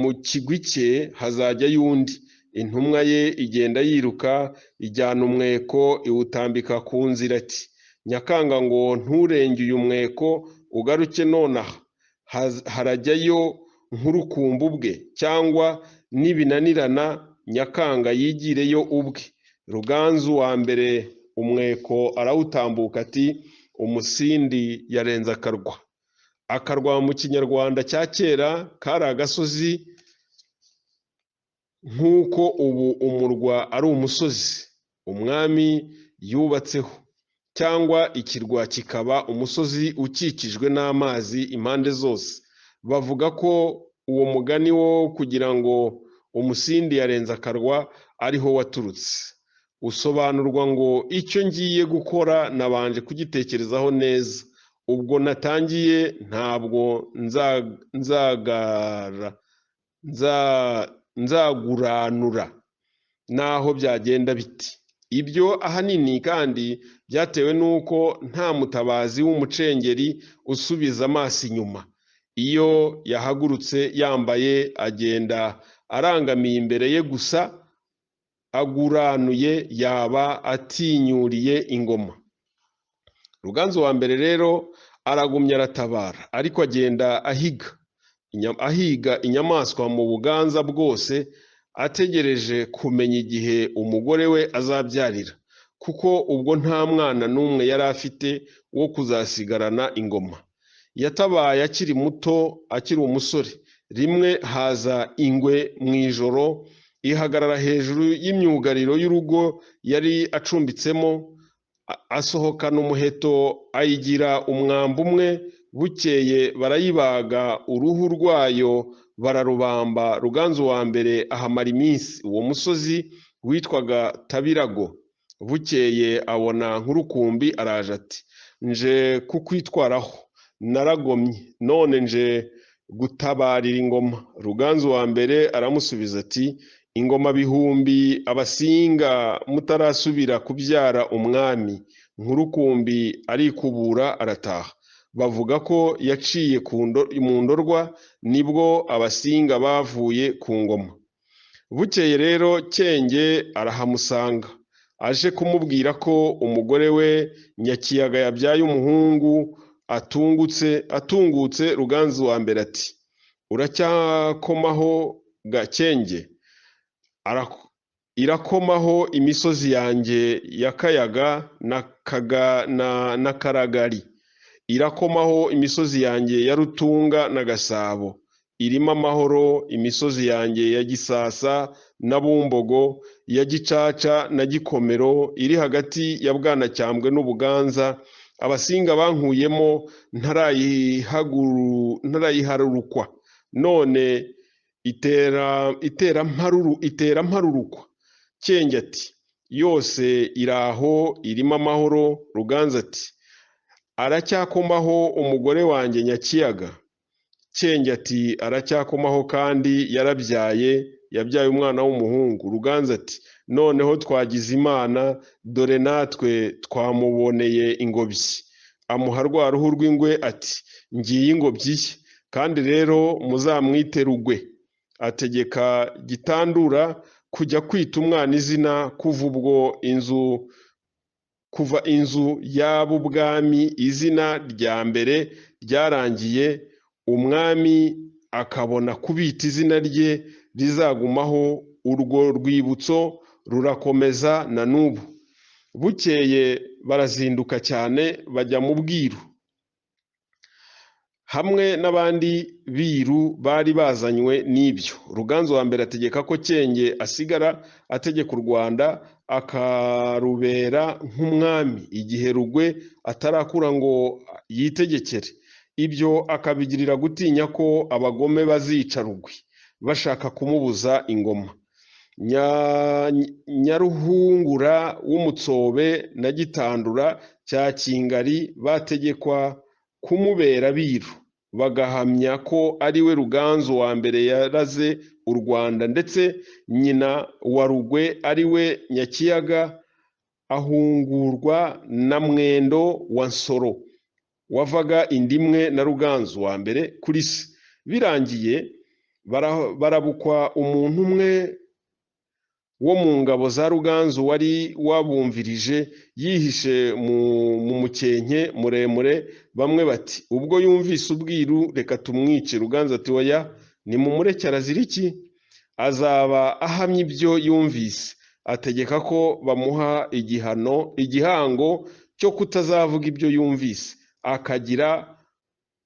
mu kigwi cye hazajyayo undi. Intumwa ye igenda yiruka ijyana umweko iwutambika ku nzira ati: "Nyakanga ngo nturenge uyu mweko ugaruke nonaha, harajyayo Nkurukumbi ubwe, cyangwa nibinanirana Nyakanga yigireyo ubwe." Ruganzu wa mbere umweko arawutambuka ati: "Umusindi yarenze akarwa." Akarwa mu Kinyarwanda cya kera kari agasozi, nk'uko ubu umurwa ari umusozi umwami yubatseho, cyangwa ikirwa kikaba umusozi ukikijwe n'amazi impande zose. Bavuga ko uwo mugani wo kugira ngo umusindi yarenze akarwa ariho waturutse. Usobanurwa ngo icyo ngiye gukora nabanje kugitekerezaho neza, ubwo natangiye ntabwo nzaguranura naho byagenda biti. Ibyo ahanini kandi byatewe n'uko nta mutabazi w'umucengeri usubiza amaso inyuma. Iyo yahagurutse yambaye agenda arangamiye imbere ye gusa, aguranuye yaba atinyuriye ingoma. Ruganzu wa mbere rero aragumya aratabara, ariko agenda ahiga inyamaswa mu Buganza bwose, ategereje kumenya igihe umugore we azabyarira, kuko ubwo nta mwana n'umwe yari afite wo kuzasigarana ingoma. Yatabaye akiri muto, akiri umusore. Rimwe haza ingwe mu ijoro, ihagarara hejuru y'imyugariro y'urugo yari acumbitsemo, asohokana umuheto ayigira umwambi umwe. Bukeye barayibaga, uruhu rwayo bararubamba. Ruganzu wa mbere ahamara iminsi. Uwo musozi witwaga Tabirago. Bukeye abona Nkurukumbi araje ati: "Nje kukwitwaraho, naragomye, none nje gutabarira ingoma." Ruganzu wa mbere aramusubiza ati: "Ingoma bihumbi Abasinga mutarasubira kubyara umwami." Nkurukumbi arikubura arataha. Bavuga ko yaciye mu Ndorwa, nibwo Abasinga bavuye ku ngoma. Bukeye rero Cyenge arahamusanga, aje kumubwira ko umugore we Nyakiyaga yabyaye umuhungu atungutse. Ruganzu wa mbere ati: "Uracyakomaho ga Cyenge? Irakomaho imisozi yanjye ya Kayaga na Karagari, irakomaho imisozi yanjye ya Rutunga na Gasabo, irimo amahoro imisozi yanjye ya Gisasa na Bumbogo, ya Gicaca na Gikomero, iri hagati ya Bwanacyambwe n'Ubuganza. Abasinga bankuyemo ntarayiharurukwa, none itera mparurukwa." Cyenge ati: "Yose iraho irimo amahoro." Ruganzu ati: "Aracyakomaho umugore wanjye Nyakiyaga?" Cyenge ati: "Aracyakomaho kandi yarabyaye, yabyaye umwana w'umuhungu." Ruganzu ati: "Noneho twagize Imana, dore natwe twamuboneye ingobyi." Amuha rwa ruhu rw'ingwe ati: "Ngiye ingobyi ye, kandi rero muzamwite Rugwe." Ategeka Gitandura kujya kwita umwana izina. Kuva ubwo kuva inzu y'ab'ubwami izina rya mbere ryarangiye, umwami akabona kubita izina rye rizagumaho. Urwo rwibutso rurakomeza na n'ubu. Bukeye barazinduka cyane bajya mu bwiru, hamwe n'abandi biru bari bazanywe n'ibyo. Ruganzu wa mbere ategeka ko Cyenge asigara ategeka u Rwanda, akarubera nk'umwami igihe Rugwe atarakura ngo yitegekere. Ibyo akabigirira gutinya ko abagome bazica Rugwe bashaka kumubuza ingoma. Nyaruhungura w'Umutsobe na Gitandura cya Kingari bategekwa kumubera biru, bagahamya ko ari we Ruganzu wa mbere yaraze u Rwanda, ndetse nyina wa Rugwe ari we Nyakiyaga ahungurwa na Mwendo wa Nsoro wavaga indimwe na Ruganzu wa mbere kuri se. Birangiye barabukwa umuntu umwe wo mu ngabo za Ruganzu wari wabumvirije yihishe mu mukenke muremure. Bamwe bati ubwo yumvise ubwiru reka tumwice. Ruganzu ati oya, nimumureke arazira iki? Azaba ahamye ibyo yumvise. Ategeka ko bamuha igihano, igihango cyo kutazavuga ibyo yumvise, akagira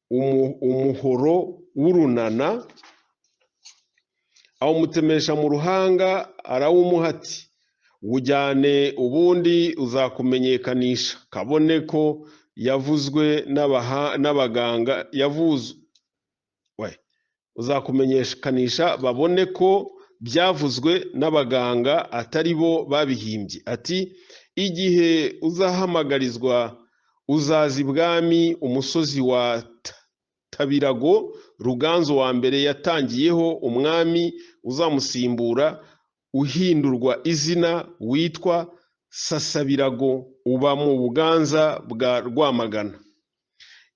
umuhoro w'urunana awumutemesha mu ruhanga, arawumuha ati wujyane ubundi uzakumenyekanisha, kabone ko yavuzwe n'abaganga, uzakumenyekanisha babone ko byavuzwe n'abaganga atari bo babihimbye. Ati igihe uzahamagarizwa uzaza ibwami umusozi wa Tabirago Ruganzu wa mbere yatangiyeho umwami uzamusimbura uhindurwa izina witwa Sasabirago, uba mu Buganza bwa Rwamagana.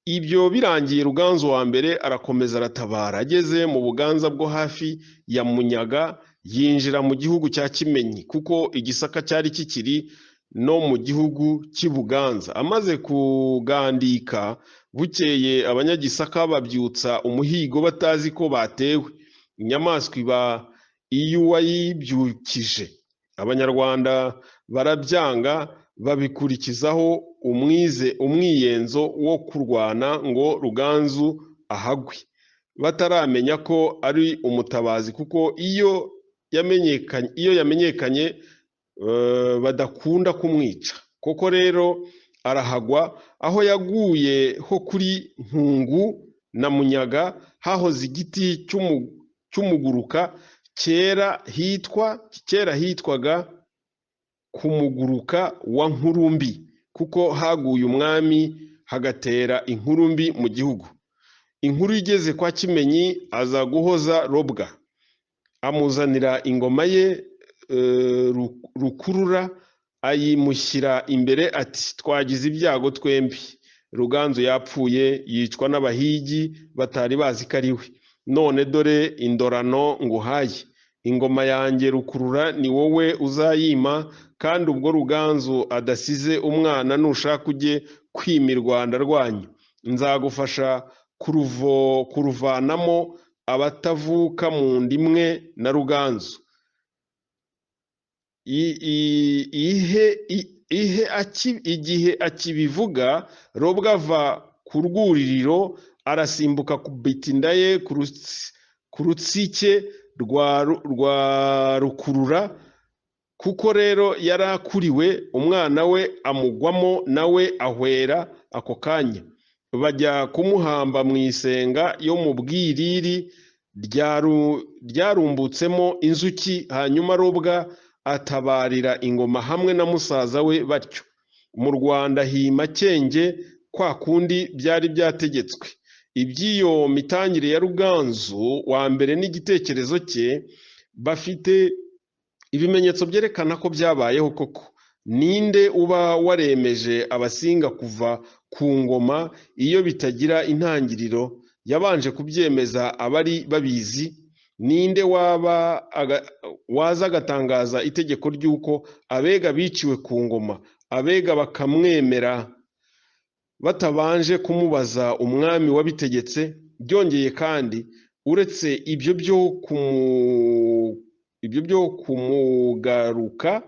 Ibyo birangiye Ruganzu wa mbere arakomeza aratabara, ageze mu Buganza bwo hafi ya Munyaga yinjira mu gihugu cya Kimenyi, kuko igisaka cyari kikiri no mu gihugu cy'i Buganza. Amaze kugandika, bukeye abanyagisaka babyutsa umuhigo batazi ko batewe, inyamaswa iba iy'uwayibyukije. Abanyarwanda barabyanga, babikurikizaho umwiyenzo wo kurwana ngo Ruganzu ahagwe, bataramenya ko ari umutabazi, kuko iyo yamenyekanye badakunda kumwica. Koko rero arahagwa. Aho yaguye ho kuri Nkungu na Munyaga hahoze igiti cy'umuguruka, kera hitwaga ku muguruka wa Nkurumbi, kuko haguye umwami hagatera inkurumbi mu gihugu. Inkuru igeze kwa Kimenyi aza guhoza Robwa, amuzanira ingoma ye Rukurura, ayimushyira imbere ati twagize ibyago twembi, Ruganzu yapfuye yicwa n'abahigi batari bazi ko ari we, none dore indorano nguhaye, ingoma yanjye Rukurura ni wowe uzayima, kandi ubwo Ruganzu adasize umwana nushaka ujye kwima i Rwanda rwanyu, nzagufasha kuruvanamo abatavuka mu nda imwe na Ruganzu. Igihe akibivuga Robwa ava ku rwuririro arasimbuka kubita inda ye ku rutsike rwa Rukurura, kuko rero yarakuriwe umwana we amugwamo, nawe ahwera ako kanya. Bajya kumuhamba mu isenga yo mu Bwiriri ryarumbutsemo inzuki. Hanyuma Robwa atabarira ingoma hamwe na musaza we batyo. Mu Rwanda hima Cyenge kwa kundi byari byategetswe. Iby'iyo mitangire ya Ruganzu wa mbere n'igitekerezo cye bafite ibimenyetso byerekana ko byabayeho koko. Ninde uba waremeje Abasinga kuva ku ngoma iyo bitagira intangiriro? Yabanje kubyemeza abari babizi. Ninde waza agatangaza itegeko ry'uko abega biciwe ku ngoma, abega bakamwemera batabanje kumubaza umwami wabitegetse? Byongeye kandi uretse ibyo byo kumugaruka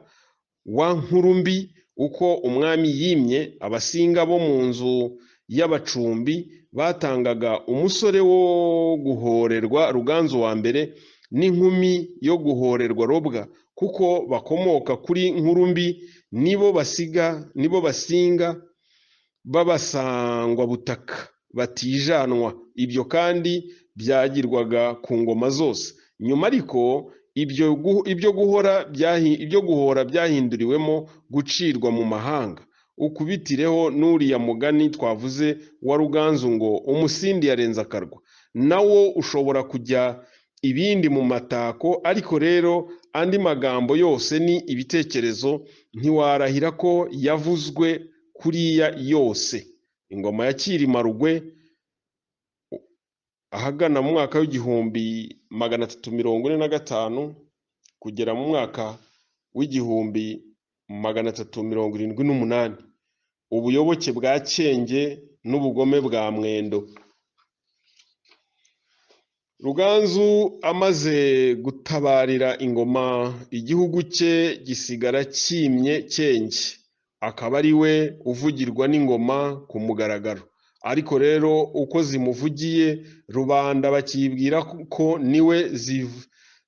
wa Nkurumbi, uko umwami yimye, Abasinga bo mu nzu y'abacumbi batangaga umusore wo guhorerwa Ruganzu wa mbere n'inkumi yo guhorerwa Robwa, kuko bakomoka kuri Nkurumbi, nibo basinga babasangwa butaka batijanwa. Ibyo kandi byagirwaga ku ngoma zose. Nyuma ariko ibyo guhora byahinduriwemo gucirwa mu mahanga. Ukubitireho n'uriya mugani twavuze wa Ruganzu ngo umusindi yarenze akarwa, nawo ushobora kujya ibindi mu matako. Ariko rero andi magambo yose ni ibitekerezo, ntiwarahira ko yavuzwe kuriya yose. Ingoma ya Cyilima Rugwe ahagana mu mwaka w'1345 kugera mu mwaka w'1378. Ubuyoboke bwa Cyenge n'ubugome bwa Mwendo. Ruganzu amaze gutabarira ingoma, igihugu cye gisigara cyimye Cyenge, akaba ari we uvugirwa n'ingoma ku mugaragaro. Ariko rero uko zimuvugiye, rubanda bakibwira ko niwe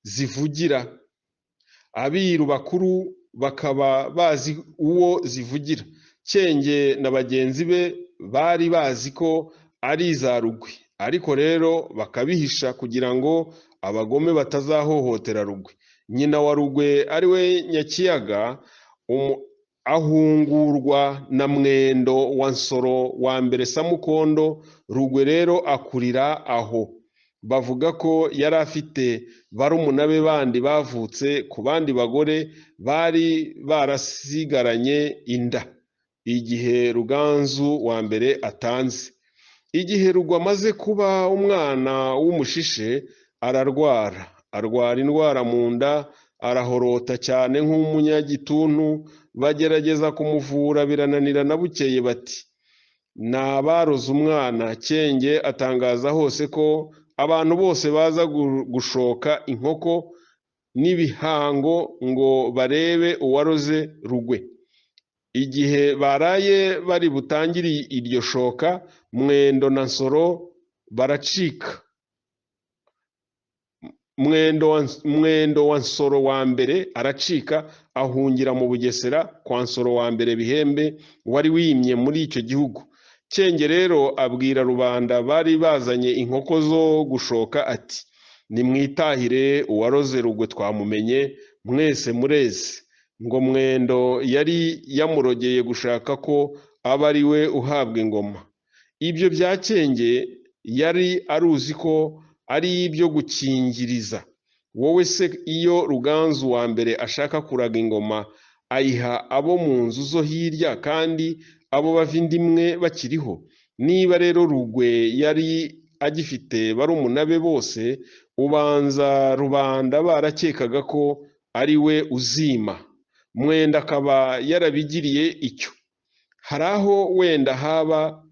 zivugira. Abiru bakuru bakaba bazi uwo zivugira. Cyenge na bagenzi be bari bazi ko ari iza Rugwe, ariko rero bakabihisha kugira ngo abagome batazahohotera Rugwe. Nyina wa Rugwe ari we Nyakiyaga ahungurwa na Mwendo wa Nsoro wa mbere Samukondo. Rugwe rero akurira aho. Bavuga ko yari afite barumuna be bandi bavutse ku bandi bagore bari barasigaranye inda igihe Ruganzu wa mbere atanze. Igihe Rugwe amaze kuba umwana w'umushishe ararwara, arwara indwara mu nda, arahorota cyane nk'umunyagituntu. Bagerageza kumuvura birananirana. Bukeye bati ni abaroze umwana. Cyenge atangaza hose ko abantu bose baza gushoka inkoko n'ibihango ngo barebe uwaroze Rugwe. Igihe baraye bari butangire iryo shoka, Mwendo na Nsoro baracika. Mwendo wa Nsoro wa mbere aracika, ahungira mu Bugesera kwa Nsoro wa mbere Bihembe wari wimye muri icyo gihugu. Cyenge rero abwira rubanda bari bazanye inkoko zo gushoka ati nimwitahire, uwaroze Rugwe twamumenye, mwese mureze. Ngo Mwendo yari yamurogeye gushaka ko aba ari we uhabwa ingoma. Ibyo bya Cyenge yari aruzi ko ari ibyo gukingiriza. Wowe se iyo Ruganzu wa mbere ashaka kuraga ingoma, ayiha abo mu nzu zo hirya kandi abo bava inda imwe bakiriho? Niba rero Rugwe yari agifite barumuna be bose, ubanza rubanda barakekaga ko ari we uzima, Mwenda akaba yarabigiriye icyo. Hari aho wenda haba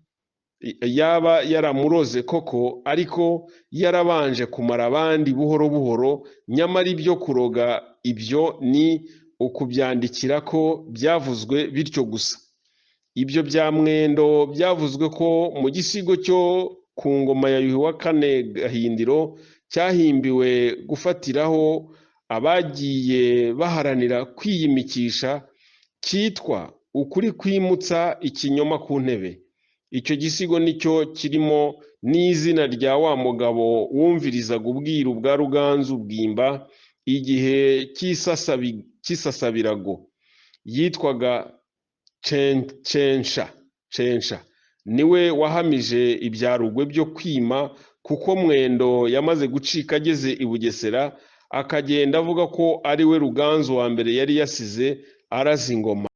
yaba yaramuroze koko, ariko yarabanje kumara abandi buhoro buhoro. Nyamara ibyo kuroga ibyo ni ukubyandikira ko byavuzwe bityo gusa. Ibyo bya Mwendo byavuzwe ko mu gisigo cyo ku ngoma ya Yuhi wa kane Gahindiro cyahimbiwe gufatiraho abagiye baharanira kwiyimikisha, cyitwa ukuri kwimutsa ikinyoma ku ntebe. Icyo gisigo nicyo kirimo n'izina rya wa mugabo wumvirizaga ubwiru bwa Ruganzu Bwimba igihe cy'isasabirago, yitwaga Censha. Niwe wahamije ibya Rugwe byo kwima, kuko Mwendo yamaze gucika ageze i Bugesera, akagenda avuga ko ari we Ruganzu wa mbere yari yasize araze ingoma.